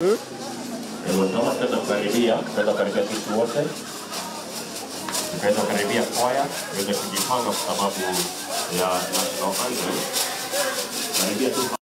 Kama tutaweza kukaribia sisi wote, tutaweza kukaribia kwaya, tuweze kujipanga kwa sababu ya national anthem. Karibia tu hapa.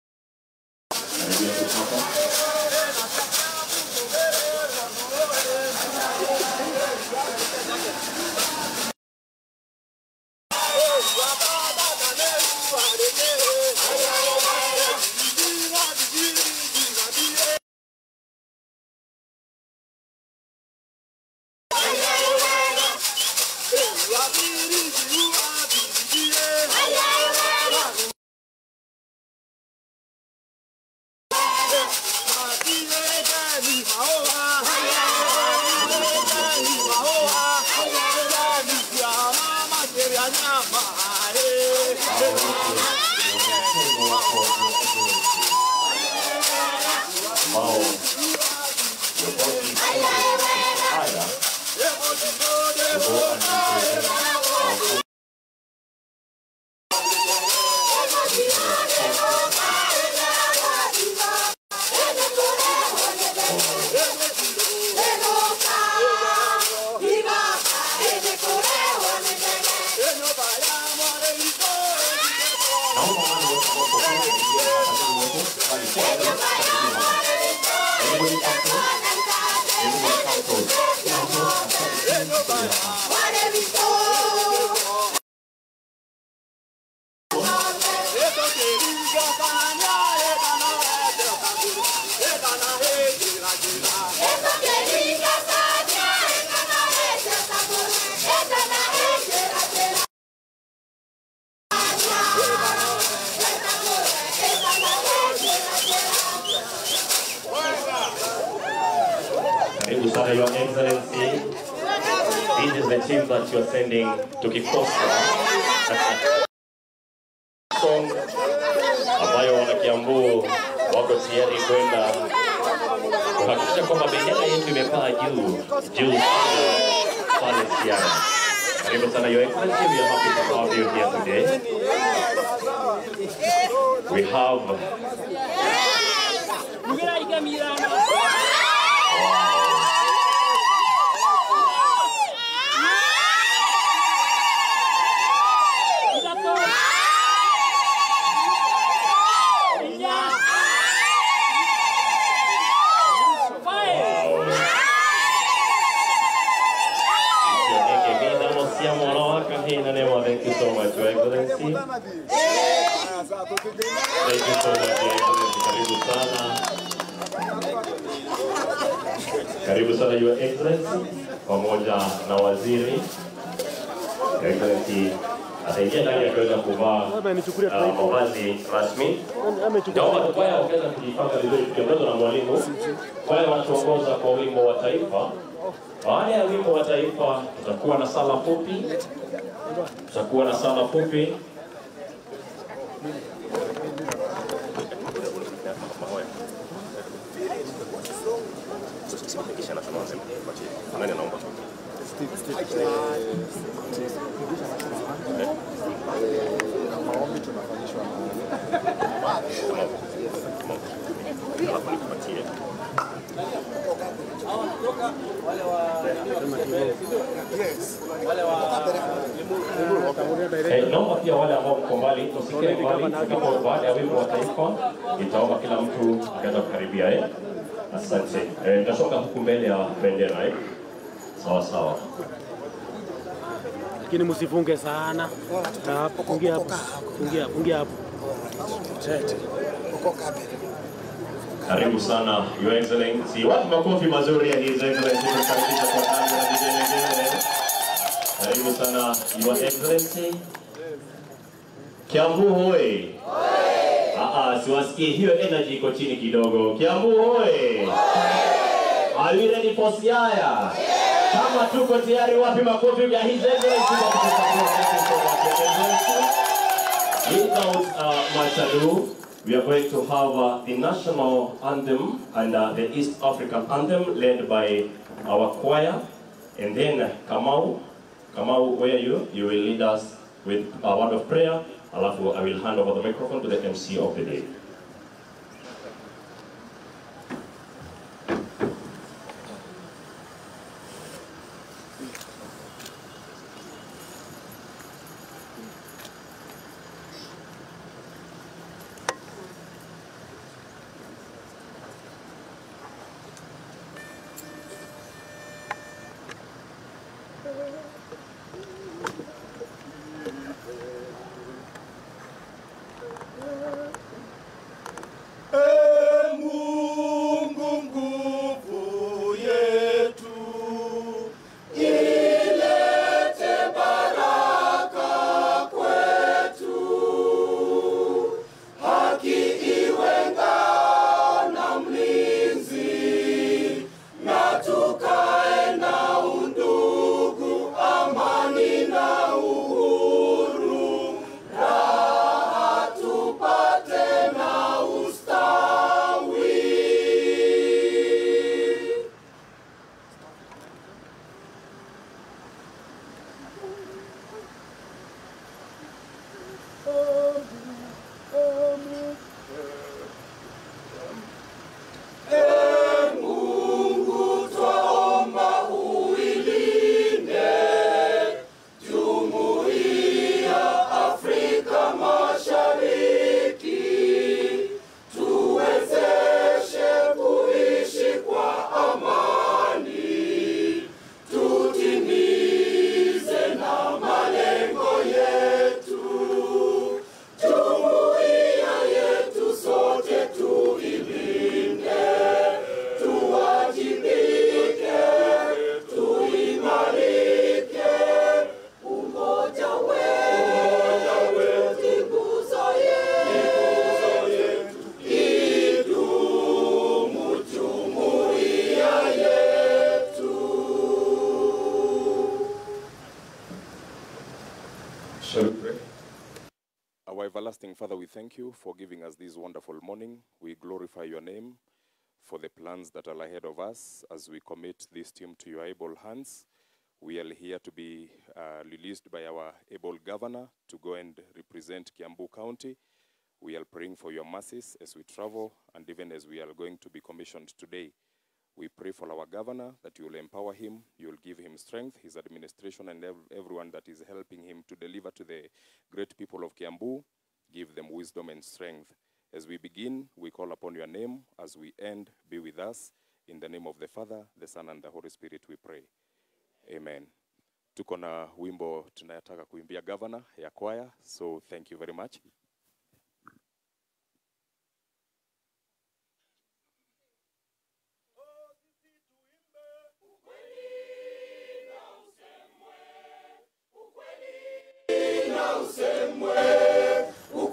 Your Excellency, this is the team that you're sending to Kikosa. Song ambayo wanakiambu wako tayari kwenda kuhakikisha kwamba bendera yetu imepaa juu juu pale Siaya. Karibu sana Your Excellency, we are happy to have you here today. We have Thank you so much, Your Excellency. Thank you so much, Your Excellency. Karibu sana. Karibu sana, Your Excellency, pamoja na waziri. Your Excellency ataingia ndani akiweza kuvaa mavazi rasmi. Naomba kwaya waweze kujipanga vizuri tukiongozwa na mwalimu. Kwaya wanatuongoza kwa wimbo wa taifa. Baada ya wimbo wa taifa tutakuwa na sala fupi. Tutakuwa na sala fupi. Naomba pia wale ambao mko mbali msikae mbali, kama baada ya wimbo wa taifa nitaomba kila mtu akaweza kukaribia. Asante. Nitasonga huku mbele ya bendera. Sawa sawa. Lakini msifunge sana. Hapo fungia hapo. Fungia hapo. Karibu sana Your Excellency. Wapi makofi mazuri ya His Excellency kukaribisha kwa tano na vigelegele. Karibu sana Your Excellency. Kiambu hoi. Siwasikii hiyo energy iko chini kidogo. Kiambu hoi. Are we ready for Siaya? Kama tuko tayari, wapi makofi ya His Excellency kwa kutusupport. Without much ado, we are going to have the national anthem and the East African anthem led by our choir. And then Kamau, where are you? You will lead us with a word of prayer. Alafu, I will hand over the microphone to the MC of the day. Mungu nguvu yetu, ilete baraka kwetu, haki iwe ngao na mlinzi, na tukae na undugu, amani na uhuru, raha tupate na ustawi. Mungu twaomba uilinde Jumuiya Afrika Mashariki, tuwezeshe kuishi kwa amani, tutimize na malengo yetu. Jumuiya yetu sote tuilinde, tuwajibike, tuimarike. Umoja wetu ni nguzo yetu, idumu jumuiya yetu. Shall we pray? Our everlasting Father, we thank you for giving us this wonderful morning. We glorify your name for the plans that are ahead of us as we commit this team to your able hands. We are here to be released by our able governor to go and represent Kiambu County. We are praying for your mercies as we travel and even as we are going to be commissioned today. We pray for our governor that you will empower him, you will give him strength, his administration, and everyone that is helping him to deliver to the great people of Kiambu. Give them wisdom and strength. As we begin, we call upon your name. As we end, be with us. In the name of the Father, the Son, and the Holy Spirit, we pray. Amen. Tuko na wimbo tunayataka kuimbia governor ya kwaya, so thank you very much.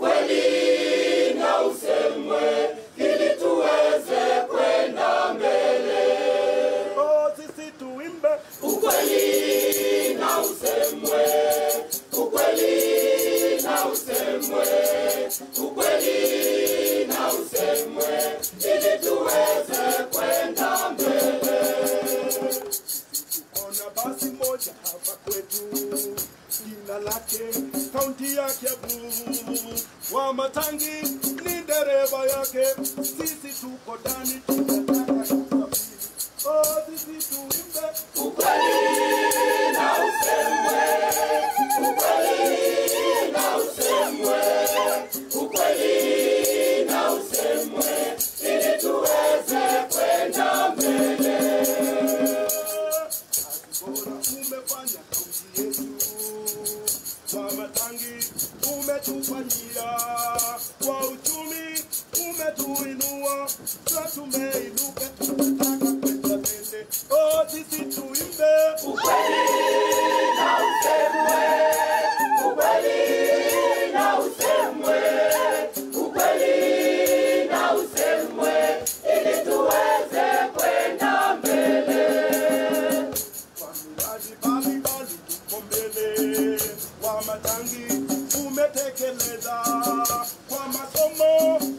Ukweli na usemwe, ili tuweze kwenda mbele. Oh, sisi tuimbe. Ukweli na usemwe, ukweli na usemwe, ukweli na usemwe, ili tuweze kwenda mbele. Ona basi moja hapa kwetu, jina lake kaunti ya Kiambu, Wamatangi ni dereva yake, sisi tuko ndani tunataka kusafiri. Oh, sisi tuimbe. Ukweli na usemwe, ukweli na usemwe, ukweli na usemwe, ili tuweze kwenda mbele. Kazi bora umefanya kaunti yetu, Wamatangi umetufanyia, kwa uchumi umetuinua, na tumeinuka tunataka kwenda mbele. Oh, sisi tuimbe. Ukweli na usemwe, ukweli na usemwe, ukweli na usemwe, ili tuweze kwenda mbele. Kwa miradi mbalimbali tuko mbele, Wamatangi umetekeleza, kwa masomo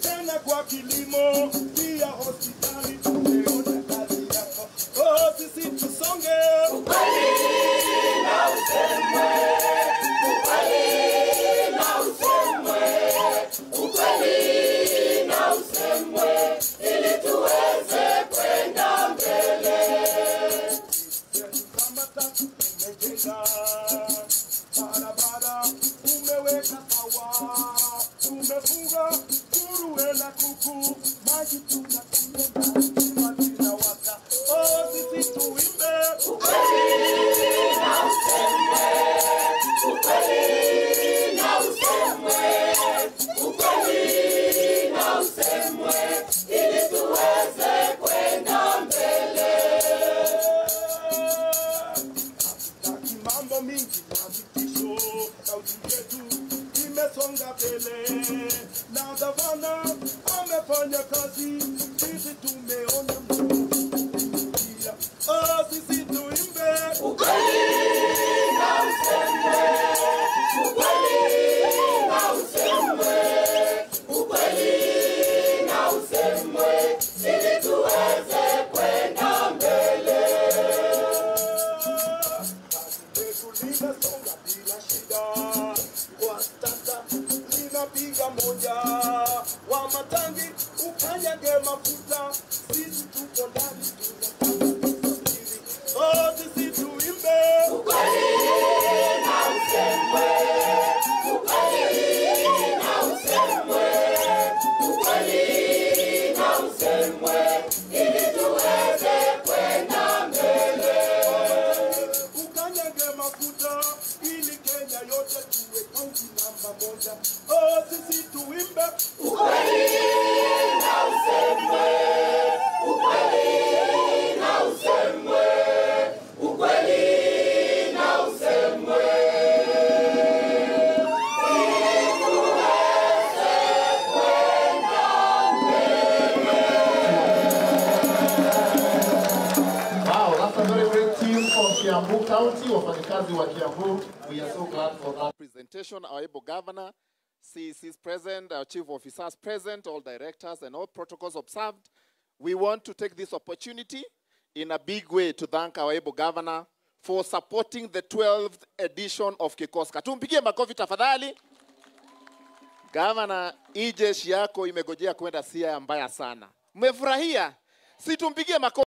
tena kwa kilimo, pia hospitali tumeona kazi yako. Oh, sisi tusonge. Ukweli na usemwe, ukweli na usemwe, ukweli na usemwe, ili tuweze kwenda mbele. Kamata umejenga barabara, umeweka sawa, tumefuga nguruwe na kuku, maji tunakunywa na stima zinawaka. Oh, sisi tuimbe. Ukweli Mnafanya kazi, sisi tumeona mnakuja. Oh, sisi tuimbe Ukweli na usemwe, ukweli na usemwe, ukweli na usemwe, ili tuweze kwenda mbele. Kazi letu linasonga bila shida, kwa sasa linapiga moja, wa matangi ukanyage mafuta, sisi tuko ndani tunataka kusafiri. Oh, sisi tuimbe Ukweli na usemwe, ukweli na usemwe, ukweli na usemwe, ili tuweze kwenda mbele. Ukanyage mafuta ili Kenya yote tuwe kaunti namba moja. Oh, sisi tuimbe Ukweli na usemwe, ukweli na usemwe, ukweli na usemwe, ili tuweze kwenda mbele. Wow, that's a very great team from Kiambu County, wafanyikazi wa Kiambu. We are so glad for that presentation. Our able governor, CECs present, our chief officers present, all directors and all protocols observed. We want to take this opportunity in a big way to thank our able governor for supporting the 12th edition of KICOSCA. Tumpigie makofi tafadhali. Governor, hii jeshi yako imegojea kwenda Siaya mbaya sana. Mmefurahia? Si tumpigie makofi.